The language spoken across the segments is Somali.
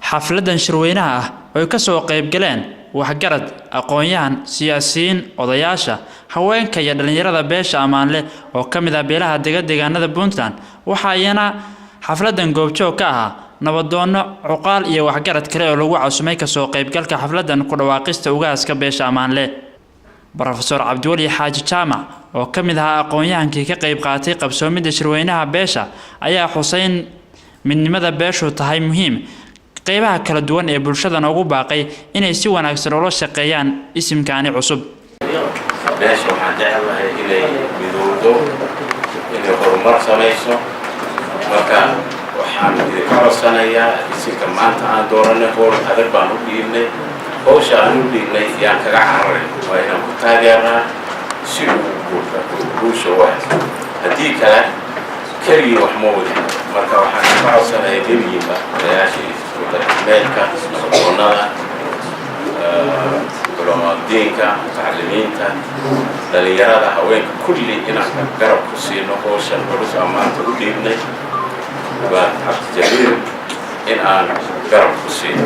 Xafladan shirweynaha ah oo ay ka soo qayb galeen waxgarad, aqoon-yahan, siyaasiyiin, odayaasha, haweenka iyo dhalinyarada beesha Ammaanle oo ka mid ah beelaha dega deegaanada Puntland, waxaa iyana xafladan goobjoog ka ahaa nabadoonno, cuqaal iyo waxgarad kale oo lagu casumay kasoo qaybgalka xafladan ku dhawaaqista ugaaska beesha Ammaanle. Brofesor Cabdiweli Xaaji Jaamac oo ka mid ahaa aqoon-yahankii ka qayb qaatay qabsoomidda shirweynaha beesha ayaa xusay in midnimada beeshu tahay muhiim, qeybaha kala duwan ee bulshadana ugu baaqay inay si wanaagsan ula shaqeeyaan isimkaani cusub. Beesha waxaan jeclahay inay midowdo, inay horumar samayso. Marka waxaan idinka codsanayaa, isinka maanta aan dooranay, howl adag baan u dhiibnay. Hawsha aan u dhiibnay yaan kaga cararay, waa inaan ku taageernaa si uu guusha u haysto. Haddii kale keligii wax ma wadin. Marka waxaan ka codsanayaa gebigiinba, odayaasha dhaqameedka, nabadoonnada, culamaadiinka, mutacalimiinta, dhalinyarada, haweenka, kulli inaan garab ku siino hawshan culus aan maanta u dhiibnay waa Cabdijaliil, in aan garab ku siino.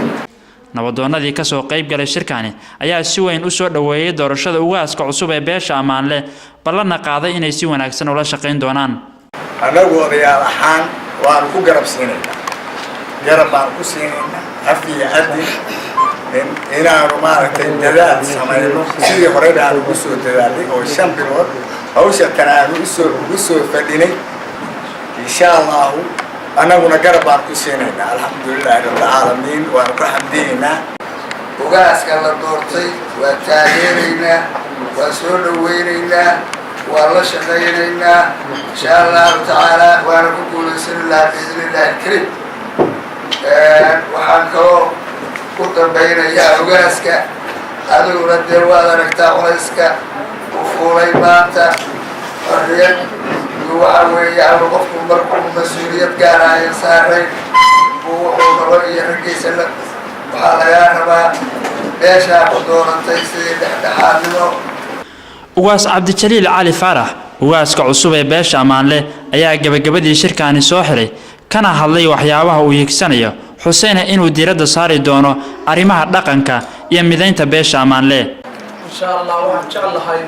Nabadoonnadii kasoo qayb galay shirkani ayaa si weyn u soo dhoweeyay doorashada ugaaska cusub ee beesha Ammaanle, ballanna qaaday inay si wanaagsan ula shaqayn doonaan. Annagu odayaal ahaan waanu ku garab siinaynaa, garab baanu ku siinaynaa, af iyo adin, inaanu maaragtay dadaal samayno sidii horeyba aanu ugu soo dadaalnay oo 5 bilood hawsha tan aanu usoo ugu soo fadhinay. Insha Allahu annaguna garab baan ku siinaynaa. Alxamdulilaahi rabbilcaalamiin, waanu ku xamdinaynaa. Ugaaska la doortay waa taageeraynaa, waa soo dhawaynaynaa, waa la shaqaynaynaa, insha Allahu tacaala, waana ku guulaysan lahaa biidni illahi alkariim. Waxaan kaloo ku dambaynayaa, ugaaska adiguna dee waad aragtaa culayska u fuulay maanta. Xorriyad waxa weeye ama qofku markuu mas-uuliyad gaara ayan saarayn buu wuxuu rabo iyo raggiisa la waxaa lagaa rabaa meeshaa ku doorantay sidii dhexdhexaadnimo. Ugaas Cabdijaliil Cali Faarax, ugaaska cusub ee beesha Ammaanle, ayaa gabagabadii shirkaani soo xiray kana hadlay waxyaabaha uu hiigsanayo, xuseyna inuu diiradda saari doono arrimaha dhaqanka iyo midaynta beesha Ammaanle. Insha Allah waxaan jeclahay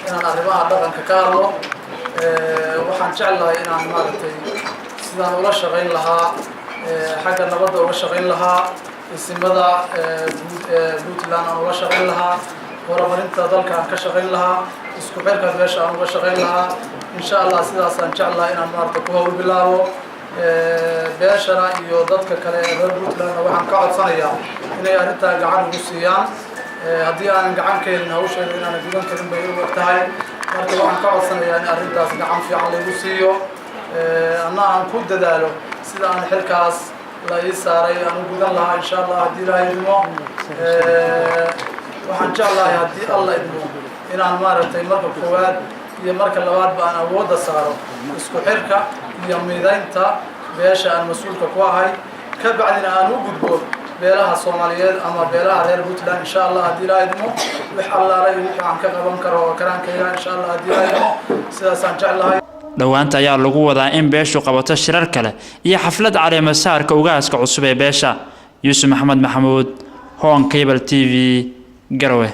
inaan arrimaha dhaqanka ka hadlo. Waxaan jeclahay inaan maaragtay sidaan ula shaqayn lahaa, xagga nabadda uga shaqayn lahaa, isimada guud ee Puntland aan ula shaqayn lahaa, horumarinta dalka aan ka shaqayn lahaa, isku xirka beesha aan uga shaqayn lahaa. Insha Allah sidaasaan jeclahay inaan maaragtay ku hawl bilaabo. Beeshana iyo dadka kale ee reer Puntlandna waxaan ka codsanayaa inay arrintaa gacan ugu siiyaan. Haddii aanan gacan ka helin, hawsheeda inaanan gudan karin bay u eg tahay. Marka waxaan ka codsanayaa in arrintaas gacan fiican laygu siiyo, anna aan ku dadaalo sida aan xilkaas la ii saaray aan u gudan lahaa, insha Allah, haddii Ilaahay idmo. Waxaan jeclahay, haddii Alla idmo, inaan maaragtay marka koowaad iyo marka labaadba aan awoodda saaro isku xirka iyo midaynta beesha aan mas-uulka ku ahay, ka bacdina aan u gudbo beelaha Soomaaliyeed ama beelaha reer Puntland, insha Allah, haddii Ilaahay idmo. Wix allaala iyo wixii aan ka qaban karo oo karaankayga, insha Allah, haddii Ilaahay idmo, sidaasaan jeclahay. Dhowaanta ayaa lagu wadaa in beeshu qabato shirar kale iyo xaflad caleemasaarka ugaaska cusub ee beesha. Yuusuf Maxamed Maxamuud, Horn Cable TV, Garowe.